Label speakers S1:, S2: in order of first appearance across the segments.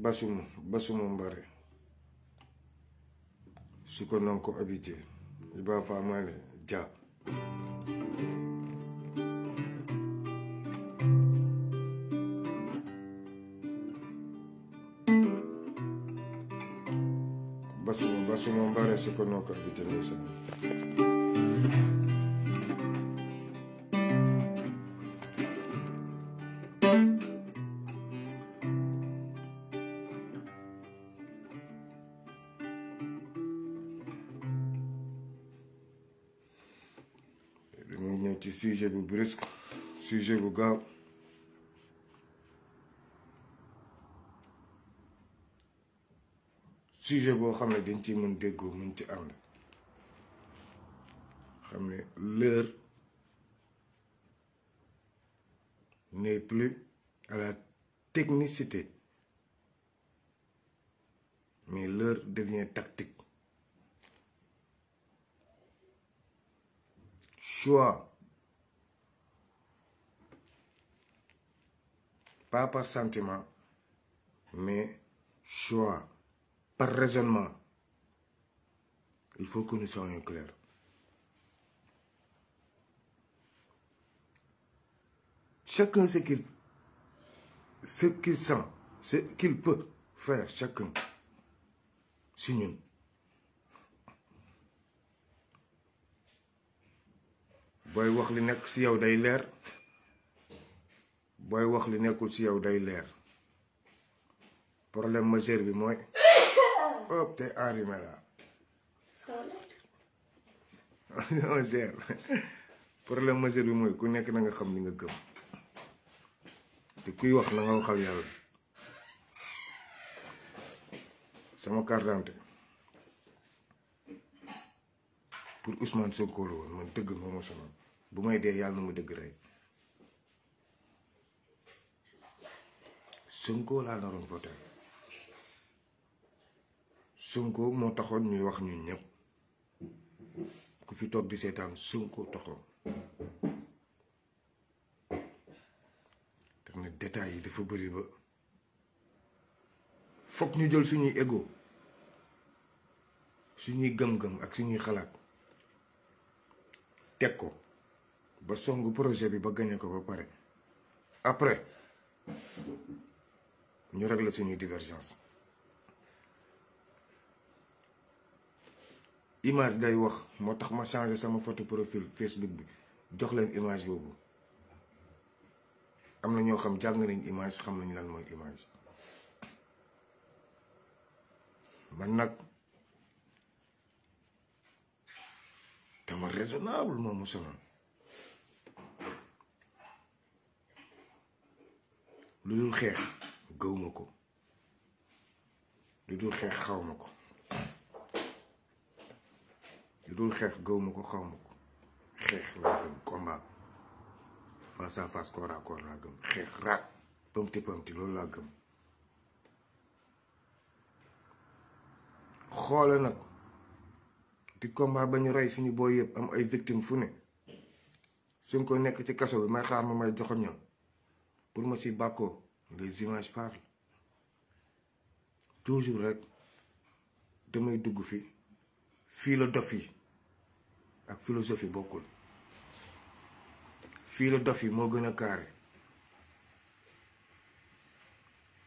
S1: Basumo Mbare suko non ko habité Iba Famale Dia Basumo Mbare suko non ko habité nisa ci sujet bu brusque sujet bu gaaw sujet boo xam ne dañ ci mën déggoo mën ci ànd xam ne l'heure n'est plus à la technicité mais l'heure devient tactique. Choix pas par sentiment, mais choix, par raisonnement. Il faut que nous soyons clairs. Chacun ce qu'il sent, ce qu'il peut faire, chacun. Si ñun. Boy wax li nekk ci yow day leer. Boy wax li nekkul ci yow day leer. Problème majeur bi mooy hop te arrimé la. Problème majeur bi mooy ku nekk na nga xam li nga gëm. Te kuy wax na nga waxal yàlla. Sama carte d'identité pour Ousmane Sonko la woon man dëgg moo ma sonal bu may dee yàlla na ma dëgg rey. Sonko laa naroon voté Sonko moo taxoon ñuy wax ñun ñëpp ku fi toog di seetaan Sonko taxoon tax na détails yi dafa bëri ba fokk ñu jël suñuy ego suñuy gëm-gëm ak suñuy xalaat teg ko ba songu projet bi ba gagné ko ba pare après ñu régler suñuy divergence. Image day wax moo tax ma changé sama photo profil Facebook bi jox leen image boobu am na ñoo xam jàng nañ image xam nañ lan mooy image. Man nag dama raisonnable moom mu sonal lu dul xeex gëwma ko lu dul xeex xawma ko lu dul xeex gëwma ko xawma ko xeex laa gëm combat face à face corps à corps laa gëm xeex raak pëmti loolu laa gëm. xoole nag di combat ba ñu rey suñu booy yëpp am ay victimes fu ne suñ ko nekk ci kaso bi may xaar ma may joxoñam pour ma si bàkkoo les images parlent toujours rek damay dugg fii la dof yi ak philosophie bokkul fii la dof yi moo gën a carré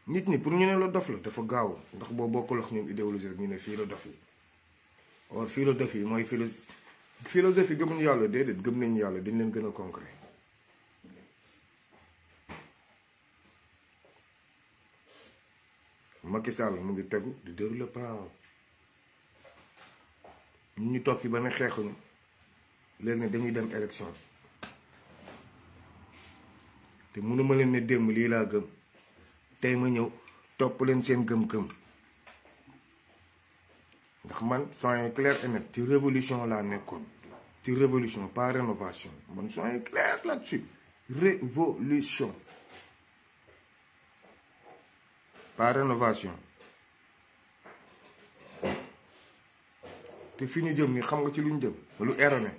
S1: nit ñi pour ñu ne la dof la dafa gaaw ndax boo bokkul ak ñoom idéologie ñu ne fii la dof yi or fii la dof yi mooy philosophie gëmuñu yàlla déedéet gëm nañu yàlla dañ leen gën a concret. Macky Sall mu ngi tegu di dérouler plan ñu toog fi ba ne xeexuñu léegi ne dañuy dem élection te mënuma leen ne démb lii laa gëm tey ma ñëw topp leen seen gëm-gëm ndax man soyez clair et net ci révolution laa nekkoon ci révolution pas rénovation man soyez clair là-dessus révolution pas rénovation te fi ñu jëm ni xam nga ci lu ñu jëm lu erroné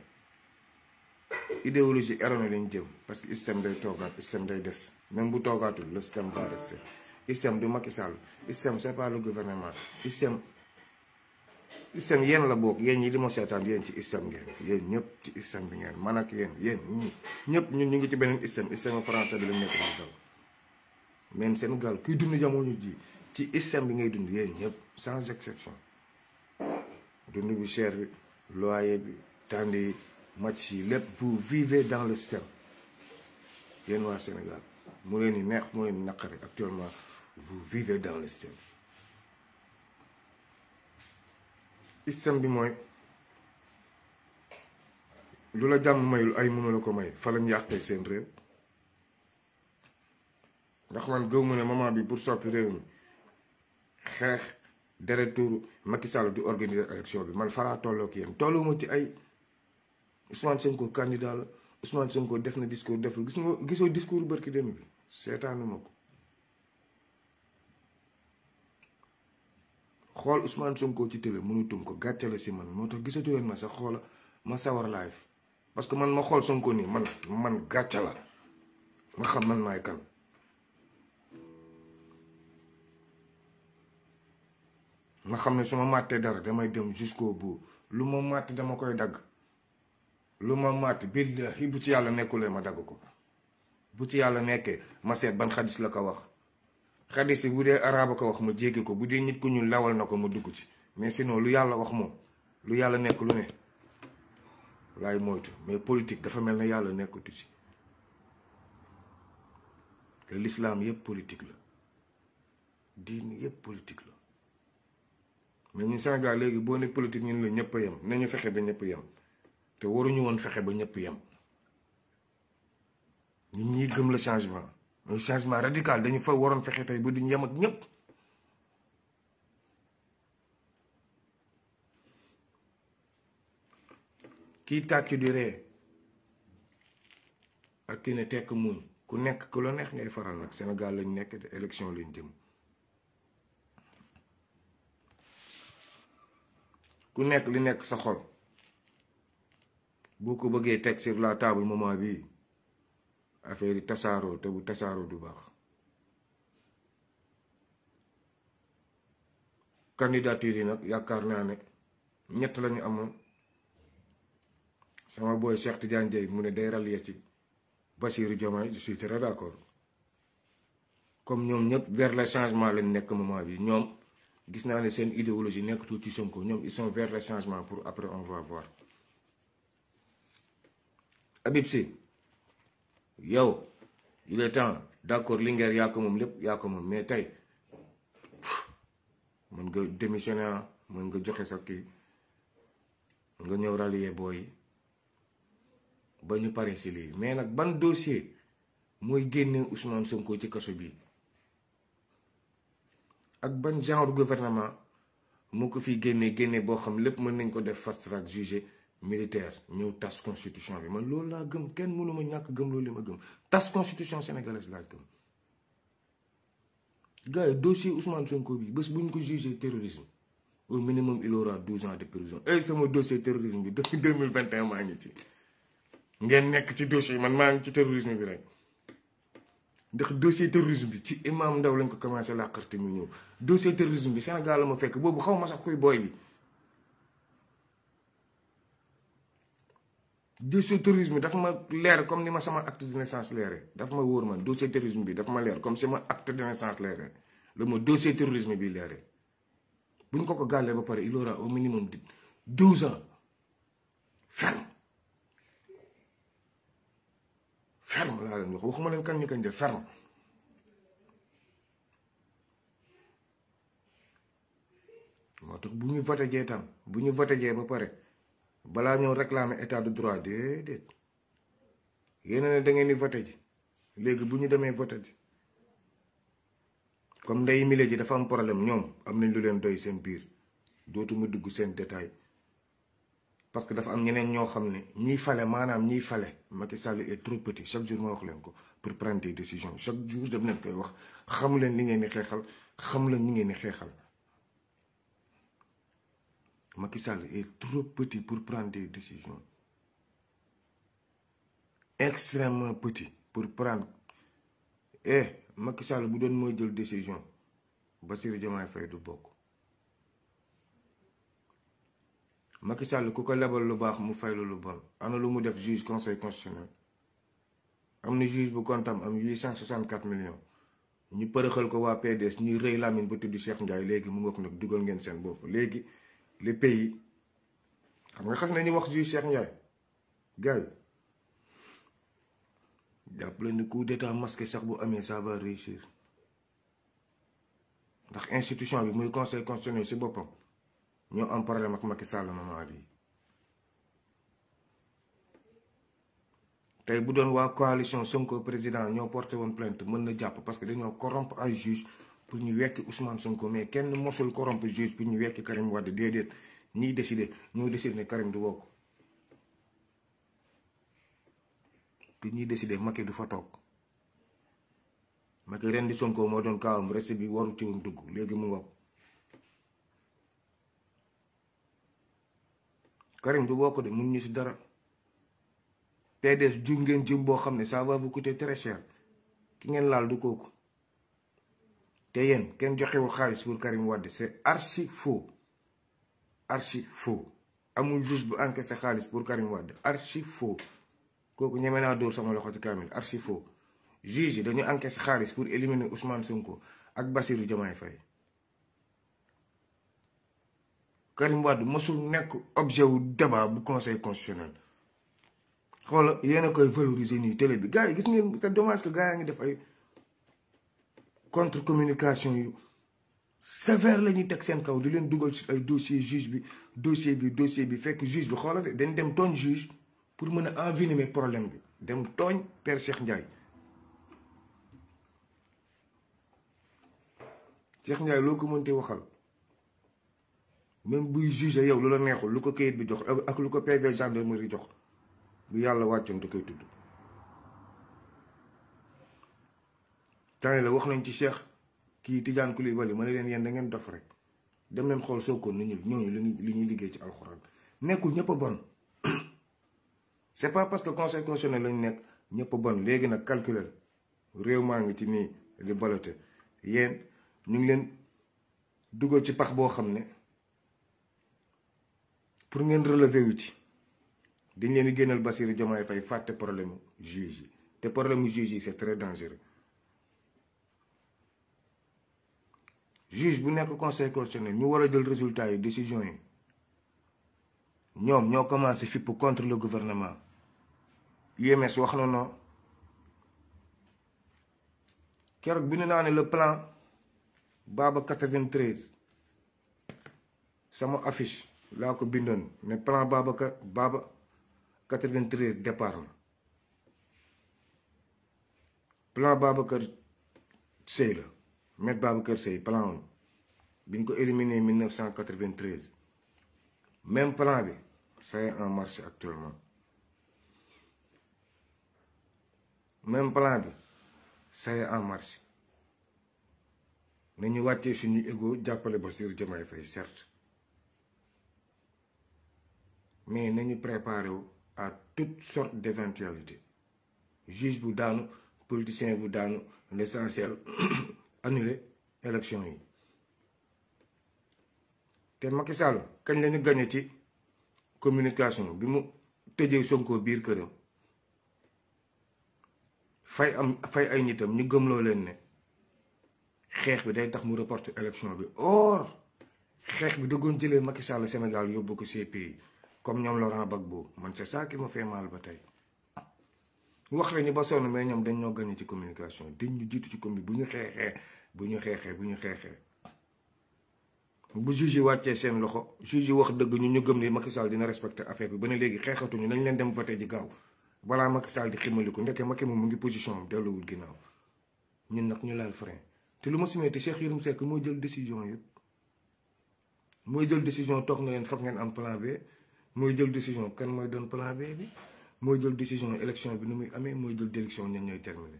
S1: idéologie erronée lañ jëm parce que système day toogaat système day des même bu toogaatul le système va rester ISEM du Macky Sall ISEM c'est pas le gouvernement ISEM yéen la bokk yéen ñi di ma seetaan yéen ci ISEM ngeen yéen ñëpp ci ISEM bi ngeen man ak yéen ñii ñëpp ñun ñu ngi ci beneen ISEM français bi la nekk di daw même Sénégal kuy dund jamono ji ci ISEM bi ngay dund yéen ñëpp sans exception dund bi cher bi loyer bi tànd yi match yi lépp vous vivez dans le système yéen waa Sénégal mu leen di neex mu leen di naqari actuellement vous vivez dans le système système bi mooy lu la jàmm mayul ay mënu la ko may fa lañ yàqee seen réew ndax man gëw mu ne moment bi pour soppi réew mi xeex deretu Macky Sall du organiser élection bi man falaa tolloo ak yéen tolluma ci ay Ousmane Sonko candidat la Ousmane Sonko def na discours deful gisoo discours barki dem bi seetaanuma ko xool Ousmane Sonko ci télé mënutum ko gàcce la si man moo tax gisatu leen ma sax xoola ma sawar live parce que man ma xool Sonko nii man gàcce la ma xam man maay kan ma xam ne su ma màttee dara damay dem jusqu'au bout lu ma màtt dama koy dagg lu ma màtt billahi bu ci yàlla nekkulee ma dagg ko bu ci yàlla nekkee ma seet ban xadis la ko wax xadis bi bu dee araaba ko wax ma jéggi ko bu dee nit ku ñu lawal na ko ma dugg ci mais sinon lu yàlla wax moom lu yàlla nekk lu ne laay moytu mais politique dafa mel ne yàlla nekkatu ci te l'islam yëpp politique la diine yëpp politique la mais ñu Sénégal léegi boo ne politique ñun la ñëpp a yem nañu fexe ba ñëpp yem te waruñu woon fexe ba ñëpp yem ñun ñi gëm la changement un changement radical dañu fa waroon fexe tey ba duñ yem ak ñëpp kii tàccu di ree ak ki ne tekk muñ ku nekk ku la neex ngay faral nag Sénégal lañ nekk de élection lañ jëm ku nekk li nekk sa xol boo ko bëggee teg sur la table moment bii affaire yi tasaaroo te bu tasaaroo du baax candidature yi nag yaakaar naa ne ñett lañu amoon sama boy Cheikh Tidiane Dièye mu ne day rallier ci Bassirou Diomaye je suis très d'accord comme ñoom ñëpp vers le changement lañ nekk moment bi ñoom gis naa ne seen idéologie nekkatul ci Sonko ñoom ils sont vers le changement pour après on va voir Habib Sy yow il est temps d'accord Linguère yaa ko moom lépp yaa ko moom mais tey mën nga démissionner mën nga joxe sa kii nga ñëw rallier booy ba ñu pare si lii mais nag ban dossier mooy génne Ousmane Sonko ci kaso bi ak ban genre gouvernement moo ko fi génne boo xam lépp mën nañ ko def fast track jugé militaire ñëw tas constitution bi man loolu laa gëm kenn mënu ma ñàkk gëm loolu li ma gëm tas constitution sénégalaise laa gëm gars yi dossier Ousmane Sonko bi bés bu ñu ko jugé terrorisme au minimum il aura 12 ans de prison et sama dossier terrorisme bi depuis 2021 maa ngi ci ngeen nekk ci dossier man maa ngi ci terrorisme bi rek ndax dossier terrorisme bi ci Imam Ndaw lañ ko commencé làqarti mu ñëw dossier terrorisme bi Sénégal la ma fekk boobu xaw ma sax kuy booy bi dossier terrorisme bi dafa ma leer comme ni ma sama acte de naissance leere dafa ma wóor man dossier terrorisme bi dafa ma leer comme sama acte de naissance leere la ma dossier terrorisme bi leere buñ ko gàllee ba pare il aura au minimum 12 ans ferme ferme laa leen wax waxuma leen kan ñu kañ de ferme moo tax bu ñu voté jee tam bu ñu voté jee ba pare balaa ñëw réclamer état de droit déedéet yéen ne da ngeen di voté ji léegi bu ñu demee voté ji comme ndey mile ji dafa am problème ñoom am nañ lu leen doy seen biir dootuma dugg seen détail parce que dafa am ñeneen ñoo xam ne ñiy fale maanaam ñiy fale Macky Sall est trop petit chaque jour ma wax leen ko pour prendre des décisions chaque jour daf leen koy wax xamu leen li ngeen di xeexal xamu leen ñi ngeen di xeexal Macky Sall est trop petit pour prendre des décisions extrêmement petit pour prendre Macky Sall bu doon mooy jël décision Bassirou Diomaye Faye du bokk. Macky Sall ku ko lebal lu baax mu fay lu bon. ana lu mu def juge conseil constitutionnel am na juge bu kontam am 864 millions ñu përëxal ko waa PDS ñuy rëy Lamine ba tudd Cheikh Ndiaye léegi mu ngoog nag dugal ngeen seen bopp. léegi les pays xam nga xas nañu wax juge Cheikh Ndiaye gars yi jàppale ni coup d'état masqué sax bu amee ça va réussir ndax institution bi muy conseil constitutionnel si boppam ñoo am problème ak Macky Sall moment bi tey bu doon waa coalition Sonko président ñoo porté woon plainte mën na jàpp parce que dañoo corrompre ay juge pour ñu wekki Ousmane Sonko mais kenn mosul corrompre juge pour ñu wekki Karim Wade déedéet ñiy décidé ñoo décidé ne Karim du wokk bi ñuy décidé Macky du fa toog Macky ren di Sonko moo doon kaawam reste bi waru ci woon dugg léegi mu wokk Karim du wokk de mun ñu si dara PDS jum ngeen jëm boo xam ne ça va vous coûter très cher ki ngeen laal du kooku te yéen kenn joxewul xaalis pour Karim Wade c'est archi faux amul juge bu encaissé xaalis pour Karim Wade archi faux kooku ñeme naa dóor sama loxo ci kaamil archi faux juge yi dañu encaissé xaalis pour éliminer Ousmane Sonko ak Bassirou Diomaye Faye Karim Wade mosul nekk objet wu débat bu conseil constitutionnel xoola yéen a koy valoriser nii télé bi gars yi gis ngeen te dommage que gars yaa ngi def ay contre communication yu sévère la ñuy teg seen kaw di leen dugal ci ay dossier juge bi dossier bi fekk juge bi xoola de dañ dem tooñ juge pour mën a envenimer problème bi dem tooñ Père Cheikh Ndiaye Cheikh Ndiaye loo ko mënte waxal même buy juge yow lu la neexul lu ko kayit bi jox ak lu ko PV gendarmerie jox bu yàlla wàccoon da koy tudd tane la wax nañ ci Cheikh kii Tidiane Coulibaly ma ne leen yéen da ngeen dof rek dem leen xool Sonko ni ñooñu li ñuy liggéey ci alxuraan nekkul ñëpp a bon c'est pas parce que conseil constitutionnel lañ nekk ñëpp a bon léegi nag calculer réew maa ngi ci nii di balote yéen ñu ngi leen dugal ci pax boo xam ne pour ngeen relever wu ci dañ leen di génnal Bassirou Diomaye Faye fàtte problème juge yi te problème juge yi c'est très dangereux juge bu nekk conseil constitutionnel ñu war a jël résultat yi décision yi ñoom ñoo commencé fipp contre le gouvernement UMS wax na non keroog bi ñu naa ne le plan Baba 93 sama affiche laa ko bindoon ne plan Baba 93 départ na plan Babacar Seye la Maître Babacar Seye plan woon bi ñu ko éliminé 1993 même plan bi ça est en marche actuellement même plan bi ça est en marche nañu wàccee suñu égo jàppale Bassirou Diomaye Faye certes mais nañu préparé wu à toutes sortes d'éventualités juge bu daanu politicien bu daanu l'essentiel annuler élection yi te Macky Sall kañ lañu gagné ci communication bi mu tëjee Sonko biir këram fay ay nitam ñu gëmloo leen ne xeex bi day tax mu reporter élection bi or xeex bi dëggoon jëlee Macky Sall Sénégal yóbbu ko CPI comme ñoom Laurent Gbagbo man c'est ça qui me fait mal ba tey wax la ñu ba sonn mais ñoom dañ ñoo gagné ci communication dañ ñu jiitu ci commune bu ñu xeexee bu juge yi wàccee seen loxo juge yi wax dëgg ñu gëm ni Macky Sall dina respecter affaire bi ba ne léegi xeexatuñu nañ leen dem voté ji gaaw balaa Macky Sall di ximaliku ndeke Macky moom mu ngi position am delluwul ginnaaw ñun nag ñu laal frein te lu ma simee te Cheikh Yérim Seck mooy jël décision yëpp mooy jël décision toog na leen foog ngeen am plan B mooy jël décision kan mooy doon plan B bi mooy jël décision élection bi nu muy amee mooy jël décision ñan ñooy terminé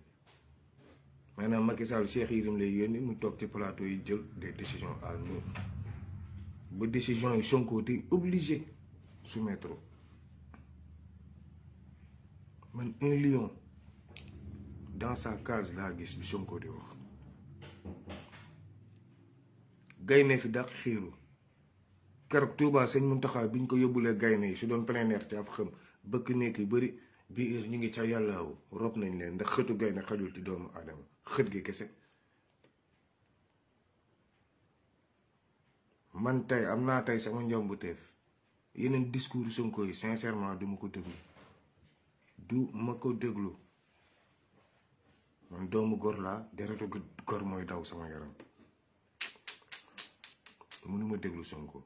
S1: maanaam Macky Sall Cheikh Yérim lay yónni mu toog ci plateau yi jël des décisions à nous ba décision yi Sonko te obligé soumettre man un lion dans sa case laa gis bi Sonko di wax gaynde fi daq xiiru keroog Touba sëñ Muntaxa biñ ko yóbbulee gaynde yi su doon plein air ci af xam bëkk nekk yu bëri bi heure ñu ngi ca yàllaaw rob nañ leen ndax xëtu gaynde xajul ci doomu aadama xët gi kese. man tey am naa tey sama njombu teef yeneen discours Sonko yi sincèrement du ma ko déglu man doomu gor laa deretu gor mooy daw sama yaram mënuma déglu Sonko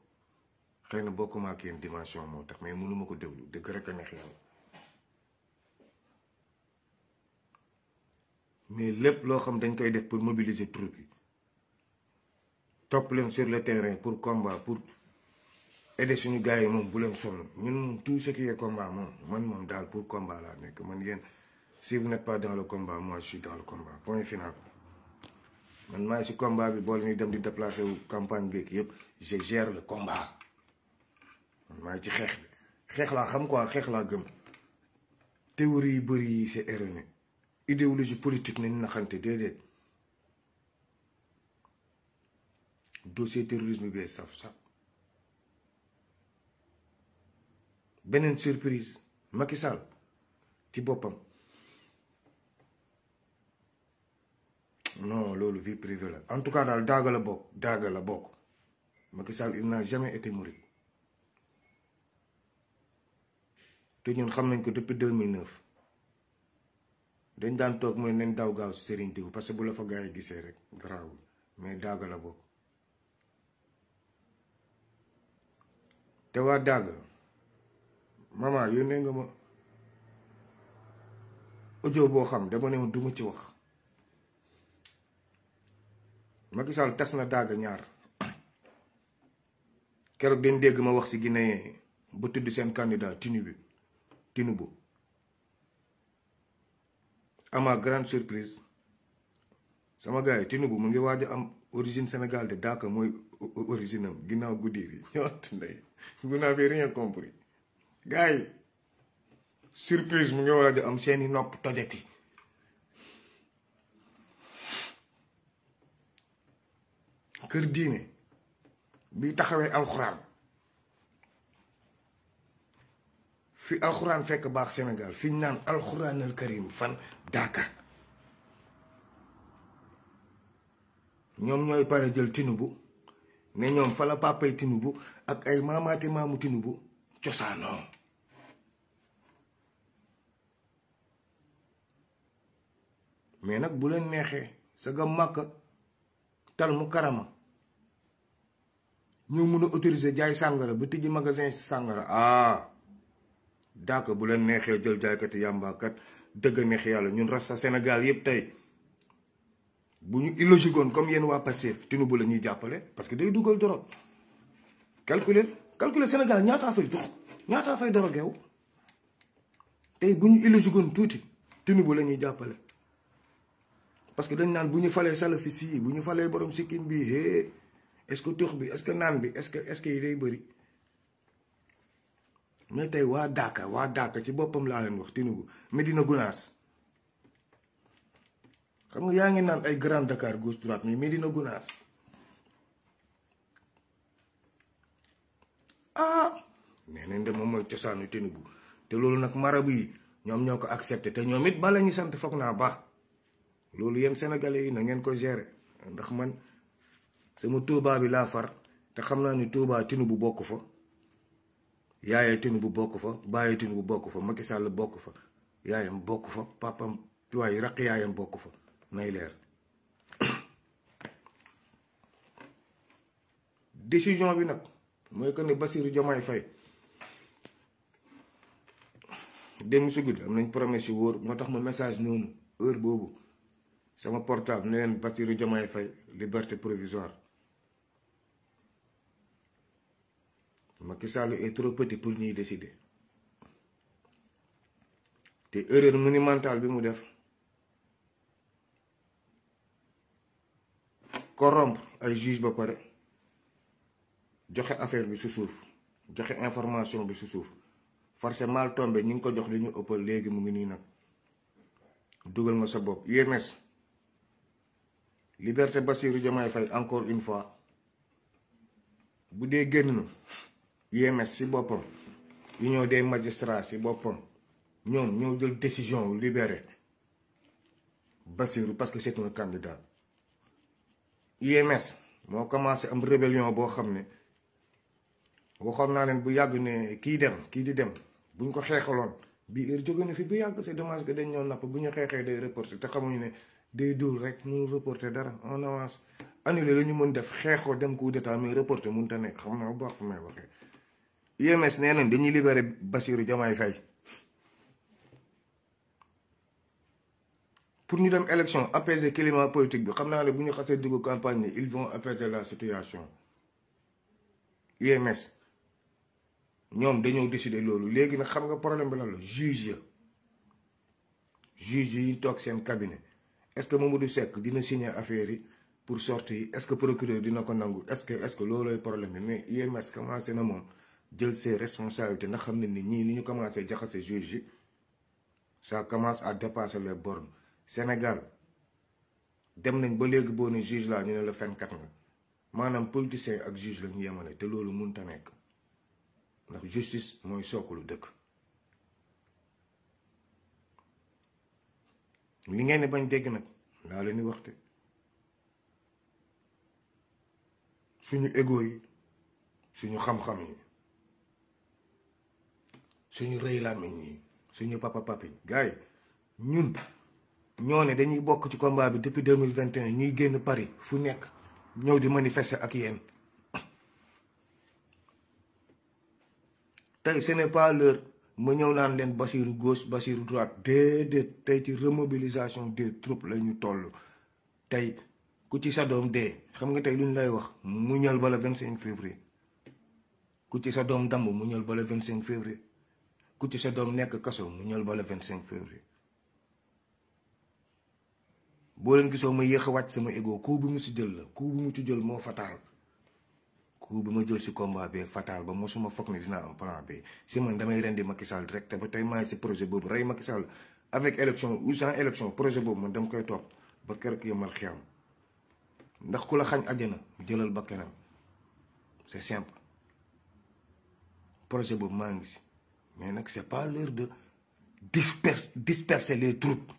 S1: xëy na bokkuma ak yéen dimension moo tax mais mënuma ko déglu dëgg rek a neex yàlla mais lépp loo xam dañ koy def pour mobiliser troupe yi topp leen sur le terrain pour combat pour aider suñu gars yi moom bu leen sonn ñun moom tout ce qui est combat man moom daal pour combat laa nekk man yéen si vous n'êtes pas dans le combat moi je suis dans le combat point final man maay si combat bi boo leen dem di déplacer wu campagne beeg yëpp je gère le combat man maay ci xeex bi xeex laa xam quoi xeex laa gëm théorie yu bëri yi c'est erroné idéologie politique nañ naxante déedéet dossier terrorisme bi saf beneen surprise Macky Sall ci boppam non loolu vie privée la en tout cas daal daaga la bokk Macky Sall il n'a jamais été mouride te ñun xam nañ ko depuis 2009 dañ daan toog mooy nen daw gaaw si Serigne Diw parce que bu la fa gars yi gisee rek garaawul mais daaga la bokk te waa daaga maman yónnee nga ma audio boo xam dama ne ma duma ci wax Macky Sall tas na daaga ñaar keroog dañ dégg ma wax si Guinée ba tudd seen candidat Tinubu à ma grande surprise sama gars yi Tinubu mu ngi waaj a am origine Sénégal de Daaka mooy origine am ginnaaw guddiir yi ñoot ndey vous n'avez rien compris gars yi surprise mu ngi waaj a am seeni nopp tojati kër diine bi taxawee alxuraan fi alxuraan fekk baax Sénégal fi ñu naan alxuraanal karim fan Daaka ñoom ñooy pare jël Tinubu ne ñoom fa la papay Tinubu ak ay maamaati maamu Tinubu cosaanoo mais nag bu leen neexee sa ga màkk tal mu karama ñoo mun a autoriser jaay sàngara ba tijji magasin sàngara Daaka bu leen neexee jël jaaykati yàmbaakat dëgg neex yàlla ñun rasta Sénégal yëpp tey bu ñu illogique woon comme yéen waa Pastef Tinubu la ñuy jàppale parce que day dugal drogue calculer Sénégal ñaataa fay dox ñaataa fay drogue yow tey bu ñu illogique woon tuuti Tinubu la ñuy jàppale parce que dañ naan bu ñu falee salafis yi bu ñu falee borom sikkim bi est-ce que tux bi est-ce que naan bi est-ce que yi day bëri mais tey waa Daaka ci boppam laa leen wax Tinubu Médina Gounass xam nga yaa ngi naan ay Grand Dakar gauche droite mais Médina Gounass nee nañ de moom mooy cosaanu Tinubu te loolu nag marabu yi ñoom ñoo ko accepté te ñoom it bala ñu sant foog naa baax loolu yéen sénégalais yi na ngeen ko gérer ndax man sama Touba bi laa far te xam naa ni Touba Tinubu bokk fa yaayee Tinubu bokk fa baayee Tinubu bokk fa Macky Sall bokk fa yaayam bokk fa papam waaye raq yaayam bokk fa nay leer décision bi nag mooy que ne Bassirou Diomaye Faye dem su guddi am nañ promesse yu wóor moo tax ma message noonu heure boobu sama portable ne leen Bassirou Diomaye Faye liberté provisoire Macky Sall est trop petit pour ñuy décider te erreur monumentale bi mu def corrompre ay juge ba pare joxe affaire bi su suuf joxe information bi su suuf forcé mal tombé ñi ngi ko jox li ñu ëppal léegi mu ngi nii nag dugal nga sa bopp. UMS Liberté Bassirou Diomaye Faye encore une fois bu dee génn na UMS si boppam union des magistrats si boppam ñoom ñoo jël décision libéré Bassirou parce que c'est un candidat. UMS moo commencé am rébellion boo xam ne waxoon naa leen bu yàgg ne kii di dem buñ ko xeexaloon bii heure jóge na fi bu yàgg c'est dommage que dañ ñoo napp bu ñu xeexee day reporter te xamuñu ne day dul rek mënul reporter dara en avance annulé la ñu mën def xeexoo dem coup d'état mais reporter mënut a nekk xam naa bu baax fu may waxee. UMS nee nañ dañuy libéré Bassirou Diomaye Faye pour ñu dem élection apaiser climat politique bi xam naa ne bu ñu xasee dugg campagne ni ils vont apaiser la situation. UMS ñoom dañoo décider loolu léegi nag xam nga problème bi lan la juge yi toog seen cabinet est-ce que Mamadou Seck dina signer affaire yi pour sortir est-ce que procureur dina ko nangu est-ce que loolooy problème bi mais UMS commencé na moom jël ses responsabilités ndax xam ne ni ñii ni ñu commencé jaxase juge yi ça commence à dépasser les bornes. Sénégal dem nañ ba léegi boo ne juge laa ñu ne la fenkat nga maanaam politicien ak juge la ñu yemale te loolu mënut a nekk ndax justice mooy sookulu dëkk. li ngeen di bañ dégg nag laa leen di waxte suñu égo yi suñu xam-xam yi suñu rëy làmmiñ yi suñu papi gars yi ñun ñoo ne dañuy bokk ci combat bi depuis 2021 ñuy génn Paris fu nekk ñëw di manifester ak yéen tey ce n'est pas l'heure ma ñëw naan leen Bassirou gauche Bassirou droite déedéet tey ci remobilisation des troupes la ñu toll. tey ku ci sa doom dee xam nga tey lu ñu lay wax mu ñal ba le 25 février ku ci sa doom damb mu ñal ba le 25 février ku ci sa doom nekk kaso mu ñal ba le 25 février. boo leen gisoo ma yéex a wàcc sama ego coup bi mu si jël la coup bi mu ci jël moo fatal coup bi ma jël si combat bi fatal ba mosuma foog ne dina am plan B si man damay rendi Macky Sall direct te ba tey maay si projet boobu rey Macky Sall avec élection ou sans élection projet boobu man dama koy topp ba keroog yomal xiyam ndax ku la xañ àjjana jëlal ba kenam c'est simple projet boobu maa ngi si mais nag c'est pas l'heure de disperser les troupes.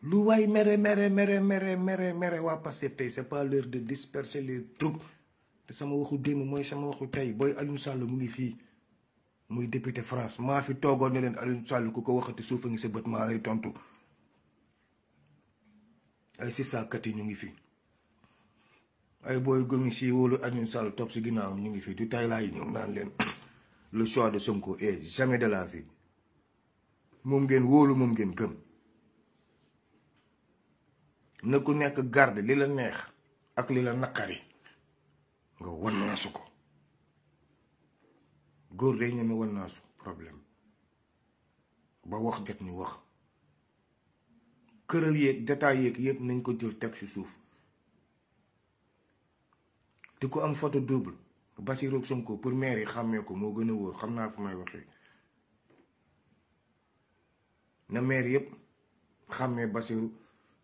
S1: lu waay mere waa Pastef tey c'est pas l'heure de disperser les troupes te sama waxu démb mooy sama waxu tey booy Aliou Sall mu ngi fii muy député France maa fi toogoon ne leen Aliou Sall ku ko waxati suufa ngi sa bët maa lay tontu ay si saakat yi ñu ngi fii ay booy gëm si wóolu Aliou Sall topp si ginnaawam ñu ngi fii du tay laay ñëw naan leen le choix de Sonko est jamais de la vie moom ngeen wóolu moom ngeen gëm. na ku nekk garde li la neex ak li la naqari nga wan naasu ko góor day ñeme wan naasu problème ba wax jot ñu wax këral yeeg détail yeeg yëpp nañ ko jël teg ci suuf te ku am photo double Bassirou ak Sonko pour maire yi xàmmee ko moo gën a wóor xam naa fu may waxee na maire yëpp xàmmee Bassirou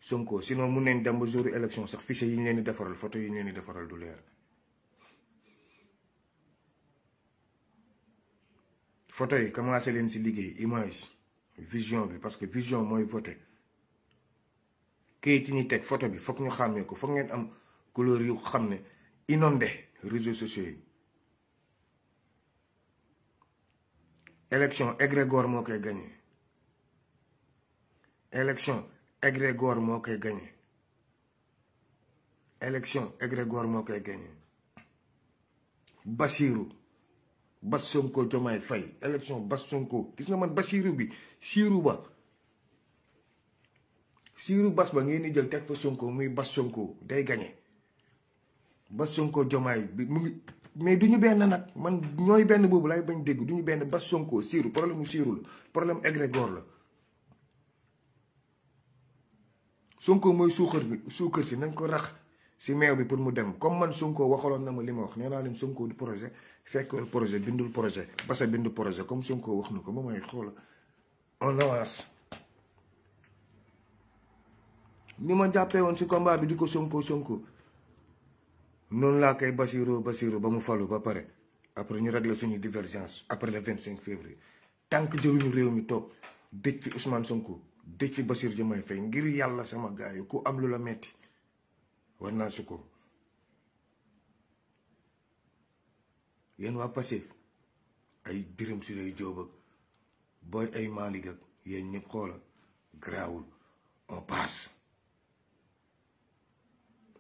S1: Sonko sinon mun nañ dem ba jour élection sax fichier yi ñu leen di defaral photo yi ñu leen di defaral du leer photo yi commencé leen si liggéey image vision bi parce que vision mooy voté kayit yi ñuy teg photo bi foog ñu xàmmee ko foog ngeen am couleur yu xam ne inondé réseaux sociaux yi. élection égrégore moo koy gagné élection égrégore moo koy gagné élection égrégore moo koy gagné Bassirou Bass Sonko Diomaye Faye élection Bass Sonko gis nga man Bassirou bi siiru Bass ba ngeen di jël teg fa Sonko muy Bass Sonko day gagné Bass Sonko Diomaye bi mu ngi mais du ñu benn nag man ñooy benn boobu lay bañ dégg du ñu benn Bass Sonko siiru problème mu siiru la problème égrégore la. Sonko mooy suukar si nañ ko rax si meew bi pour mu dem comme man Sonko waxaloon na ma li ma wax nee naa leen Sonko du projet fekkoon projet bindul projet Bassa bindu projet comme Sonko wax na ko moom mooy xoola on avance. ni ma jàppee woon si combat bi di ko Sonko noonu laa koy Bassirou ba mu falu ba pare après ñu régler suñuy divergence après le 25 février tant que jëluñu réew mi toog dëj fi Ousmane Sonko dëj fi Bassirou Diomaye Faye ngir yàlla sama gars yi ku am lu la metti war naa su ko yéen waa Pastef ay Birame Souleye Diop ak booy ay Malick ak yéen ñëpp xoola garaawul on passe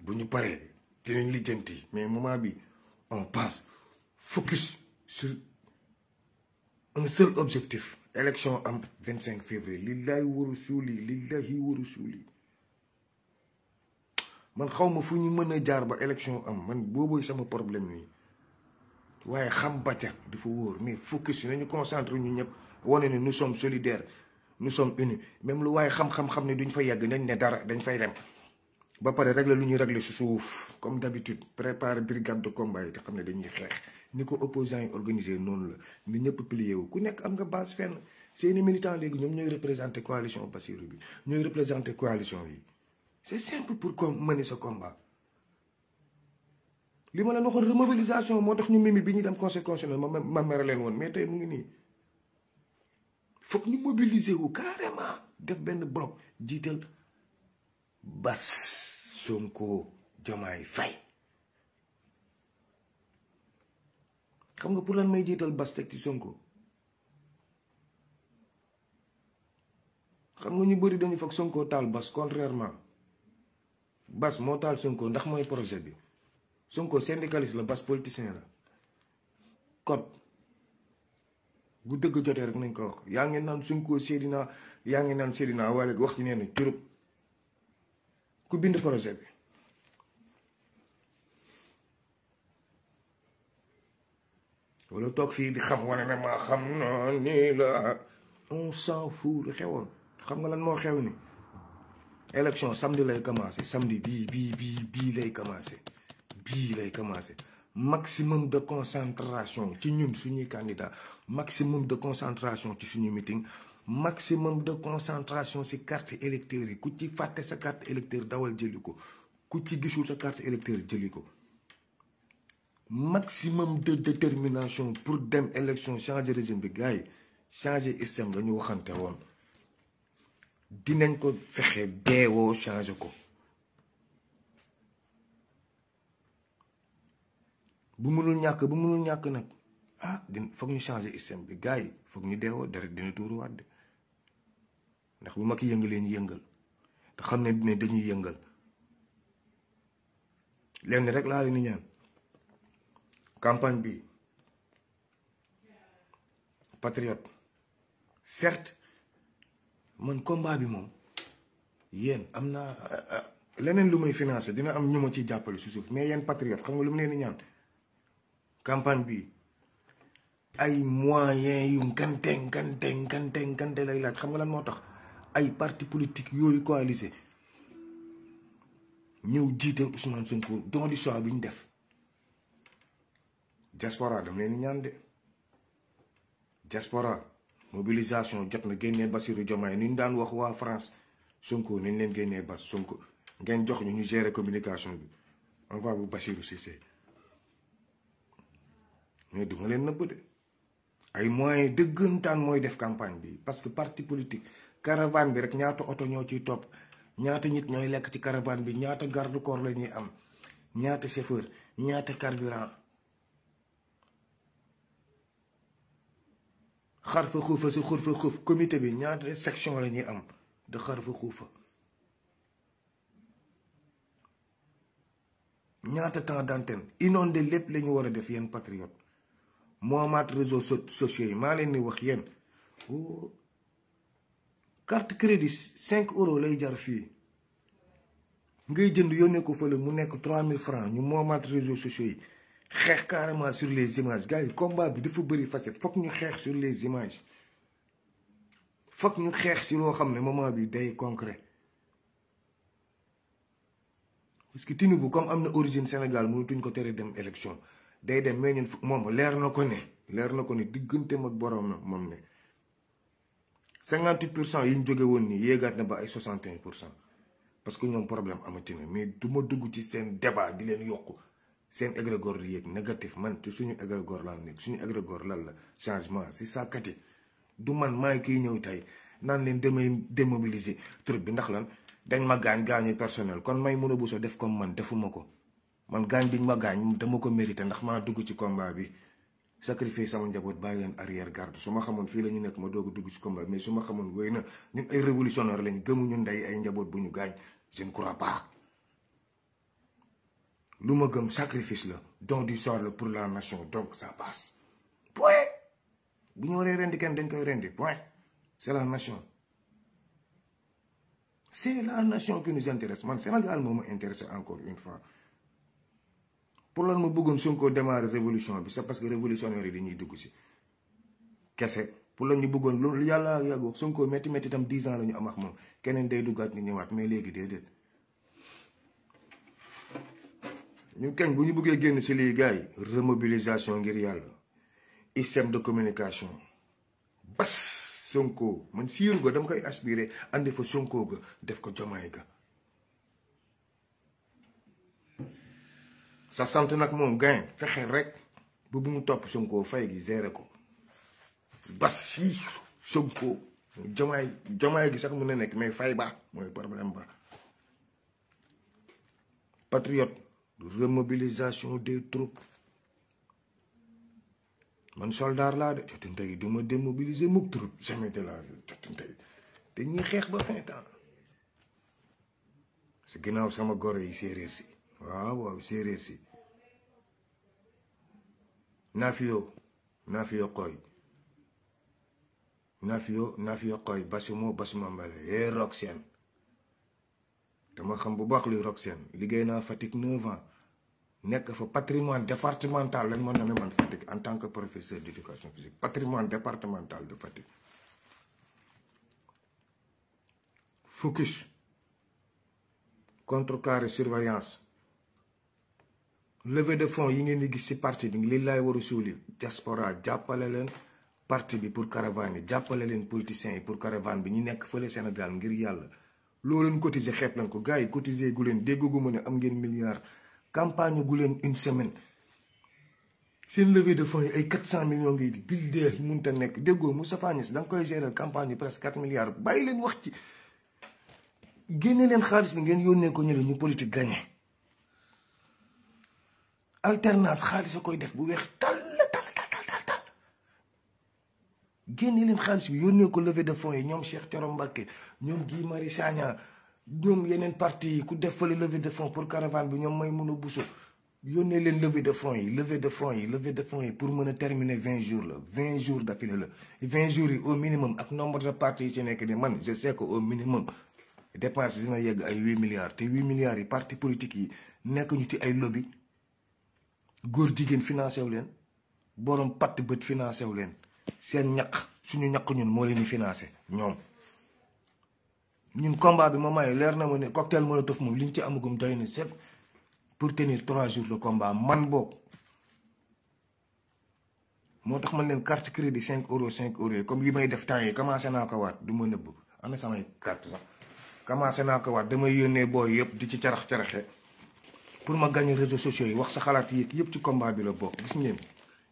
S1: bu ñu paree dinañ lijjanti mais moment bi on passe focus sur un seul objectif élection am 25 février lillahi wa rasuli man xaw ma fu ñu mën a jaar ba élection am man boobooy sama problème nii waaye xam bacca dafa wóor mais focus nañu concentré ñu ñëpp wane ne nous sommes solidaires nous sommes unis même lu waaye xam-xam ne duñ fa yegg nañ ne dara dañ fay dem ba pare régler lu ñuy régler si suuf comme d'habitude préparer brigade de combat yi te xam ne dañuy xeex ni ko opposants yi organisé noonu la ni ñëpp plié wu ku nekk am nga base fenn seeni militant léegi ñoom ñooy représenté coalition Bassirou bi ñooy représenté coalition yi c'est simple pour mener ce combat li ma leen waxoon remobilisation moo tax ñu mimi bi ñuy dem conseil constitutionnel ma mere leen woon mais tey mu ngi nii foog ñu mobiliser wu carrément def benn bloc jiital Bass Sonko Diomaye Faye xam nga pour lan may jiital Bass teg ci Sonko xam nga ñu bëri dañu foog Sonko taal Bass contrairement Bass moo taal Sonko ndax mooy projet bi Sonko syndicaliste la Bass politicien la code bu dëgg jotee rek nañ ko wax yaa ngeen naan Sonko Seydina yaa ngeen naan Seydina waaye wax ci nee na curub ku bind projet bi wala toog fii di xam wane ne maa xam na nii la on s'en fout lu xewoon xam nga lan moo xew ni élection samedi lay commencé samedi bii lay commencé maximum de concentration ci ñun suñuy candidat maximum de concentration ci suñu meeting maximum de concentration ci carte électeur yi ku ci fàtte sa carte électeur dawal jëli ko ku ci gisul sa carte électeur jëli ko maximum de détermination pour dem élection changer régime bi gars yi changer système la ñu waxante woon dinañ ko fexe beewoo changer ko bu mënul ñàkk nag foog ñu changer système bi gars yi foog ñu deewoo deret dina tuuruwaat de ndax bu mag yëngalee ñu yëngal te xam ne dina dañuy yëngal lenn rek laa leen di ñaan campagne bi patriote certes man combat bi moom yéen am naa leneen lu may financé dina am ñu ma ciy jàppale su suuf mais yéen patriote xam nga lu mu leen di ñaan campagne bi ay moyens yu ngante lay laaj xam nga lan moo tax ay parti politique yooyu coalisé ñëw jiital Ousmane Sonko don du choix bi ñu def diaspora dam leen ñaan de diaspora mobilisation jot na génnee Bassirou Diomaye ni ñu daan wax waa France Sonko nañ leen génnee Bass Sonko ngeen jox ñu gérer communication bi on va bu Bassirou Cissé mais du ma leen nëbb de ay moyens dëggantaan mooy def campagne bi parce que parti politique caravane bi rek ñaata oto ñoo ciy topp ñaata nit ñooy lekk ci caravane bi ñaata garde corps la ñuy am ñaata chauffeur ñaata carburant xarfa xuufa si xurfa xuuf comité bi ñaata section la ñuy am de xarfa xuufa ñaata temps d'antenne inondé lépp la ñu war a def yéen patriote moomaat réseaux sociaux yi maa leen ni wax yéen carte crédit 5 euros lay jar fii ngay jënd yónnee ko fële mu nekk 3000 francs ñu moomaat réseaux sociaux yi xeex carrément sur les images gars yi combat bi dafa bëri facette foog ñu xeex sur les images foog ñu xeex si loo xam ne moment bi day concret parce que Tinubu comme am na origine Sénégal mënutuñ ko tere dem élection day dem mais ñun moom leer na ko ne digganteem ak borom na moom ne 58% yi ñu jóge woon nii yéegaat na ba ay 61%. parce que ñoom problème amati na mais du ma dugg ci seen débat di leen yokku seen égrégore di yéeg négatif man ci suñu égrégore laa nekk suñu égrégore lan la changement c'est ça kati du man maay kiy ñëw tey naan leen damay démobiliser truc bi ndax lan dañ ma gaañu personnel kon may mën a buso def comme man defuma ko man gaañ biñ ma gaañ dama ko mérité ndax maa dugg ci combat bi sacrifier sama njaboot bàyyi leen arrière garde su ma xamoon fii la ñu nekk ma doog a dugg ci combat mais su ma xamoon wéy na ñun ay révolutionnaire lañ gëmuñu ndey ay njaboot bu ñu gaañ je ne crois pas lu ma gëm sacrifice la don du sort pour la nation donc ça passe point bu ñu waree rendi kenn dañ koy rendi point c'est la nation qui nous intéresse man Sénégal moo ma intéressé encore une fois pour lan ma bëggoon Sonko démarrer révolution bi c'est parce que révolutionnaire yi dañuy dugg si kese pour lan ñu bëggoon loolu yàlla yàggu Sonko métti tam 10 ans la ñu am ak moom keneen day duggaat ñu ñëwaat mais léegi déedéet ñun kañ bu ñu bëggee génn si lii gars yi remobilisation ngir yàlla système de communication bas Sonko man siiru ga dama koy aspiré andi fa Sonko ga def ko Jomaay ga sa sant nag moom gain fexe rek bu mu topp Sonko fay gi géré ko bas siiru Sonko Jomaay gi sax mën na nekk mais fay ba mooy problème ba patriote remobilisation des troupes man soldat laa de jotu tey duma démobiliser mukk troupe jamais de la vie jotu tey dañuy xeex ba fin temps si ginnaaw sama goro yi séeréer si waaw séeréer si nafiyo koy basuma mbale Roxen dama xam bu baax luy Roxen liggéey naa Fatick 9 ans nekk fa patrimoine départemental lañ ma nommé man Fatick en tant que professeur d'éducation physique patrimoine départemental de Fatick focus contrecarré surveillance levée de fonds yi ngeen di gis ci parti bi li laay war a suuli diaspora jàppale leen parti bi pour caravane yi jàppale leen politiciens yi pour caravane bi ñu nekk fële Sénégal ngir yàlla loo leen cotiser xeeb leen ko gars yi cotiser gu leen déggu ma ne am ngeen milliard campagne gu leen une semaine seen levée de fonds yi ay 400 millions ngay di bildee yi mënut a nekk déggoo Moustapha Niasse da nga koy gérer campagne yi presque 4 milliards bàyyi leen wax ci génne leen xaalis bi ngeen yónnee ko ñële ñu politique gagné alternance xaalis a koy def bu weex tal génne leen xaalis bi yónnee ko levée de fonds yi ñoom Cheikh Thioro Mbacké ñoom Guy Marius Sagna ñoom yeneen parti yi ku def fële levée de fonds pour caravane bi ñoom may mën a buso yónnee leen levée de fonds yi pour mën a terminer 20 jours la 20 jours d'affilée la 20 jours yi au minimum ak nombre de partis yi ci nekk ni man je sais que au minimum dépense dina yegg ay 8 milliards te 8 milliards yi parti politique yi nekk ñu ci ay lobby góor jigéen financé wu leen borom patt bët financé wu leen seen ñaq suñu ñaq ñun moo leen di financé ñun combat bi ma may leer na ma ne cocktail molotov moom liñ ci amagum doy na sëg pour tenir 3 jours de combat man boog moo tax man leen carte crédit 5 euros comme yi may def temps yi commencé naa ko waat du ma nëbb am na samay carte sax commencé naa ko waat damay yónnee booy yëpp di ci carax-caraxe pour ma gagner réseaux sociaux yi wax sa xalaat yi yëpp ci combat bi la bokk gis ngeen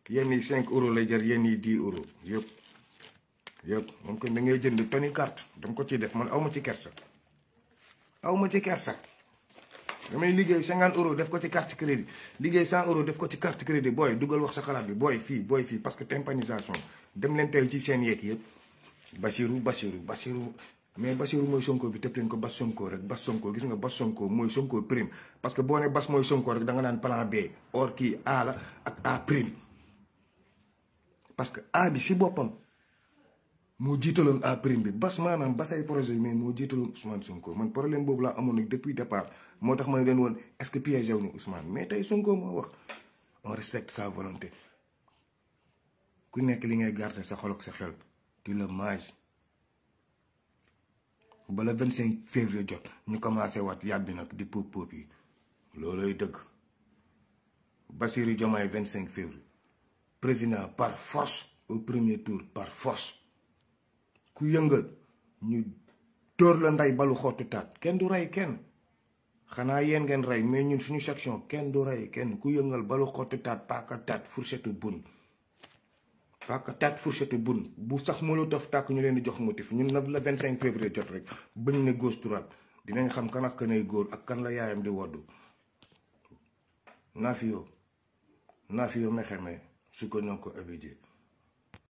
S1: yenn yi 5 euros lay jar yenn yi 10 euros yëpp moom ko da ngay jënd toni carte dama ko ciy def man awma ci kersa damay liggéey 50 euros def ko ci carte crédit liggéey 100 euros def ko ci carte crédit booy dugal wax sa xalaat bi booy fii parce que tympanisation dem leen tey ci seen yeeg yëpp Bassirou mais Bassirou mooy Sonko bi tëpp leen ko Bas Sonko rek Bas Sonko gis nga Bas Sonko mooy Sonko prime parce que boo ne Bas mooy Sonko rek da nga naan plan B or kii A la ak A prime parce que A bi si boppam moo jiitaloon A prime bi Bas maanaam Basay projet bi mais moo jiitaloon Ousmane Sonko man problème boobu laa amoon nag depuis départ moo tax ma ne leen woon est-ce que piégé wu ñu Ousmane mais tey Sonko moo wax on respecte sa volonté ku nekk li ngay garder sa xol ak sa xel di la mage ba le 25 février jot ñu commencé waat yàbbi nag di pop yi looloy dëgg Bassirou Diomaye 25 février président par force au premier tour par force ku yëngal ñu dóor la nday balu xottu taat kenn du rey kenn xanaa yéen ngeen rey mais ñun suñu section kenn du rey kenn ku yëngal balu xottu taat paaka taat fourchette bun paaka taat fourchette bun bu sax molotov tàkk ñu leen di jox motif ñun na la 25 février jot rek bañ ne gauche droite dinañ xam kan ak kanay góor ak kan la yaayam di woddu Nafio mexeme su ko non ko abidje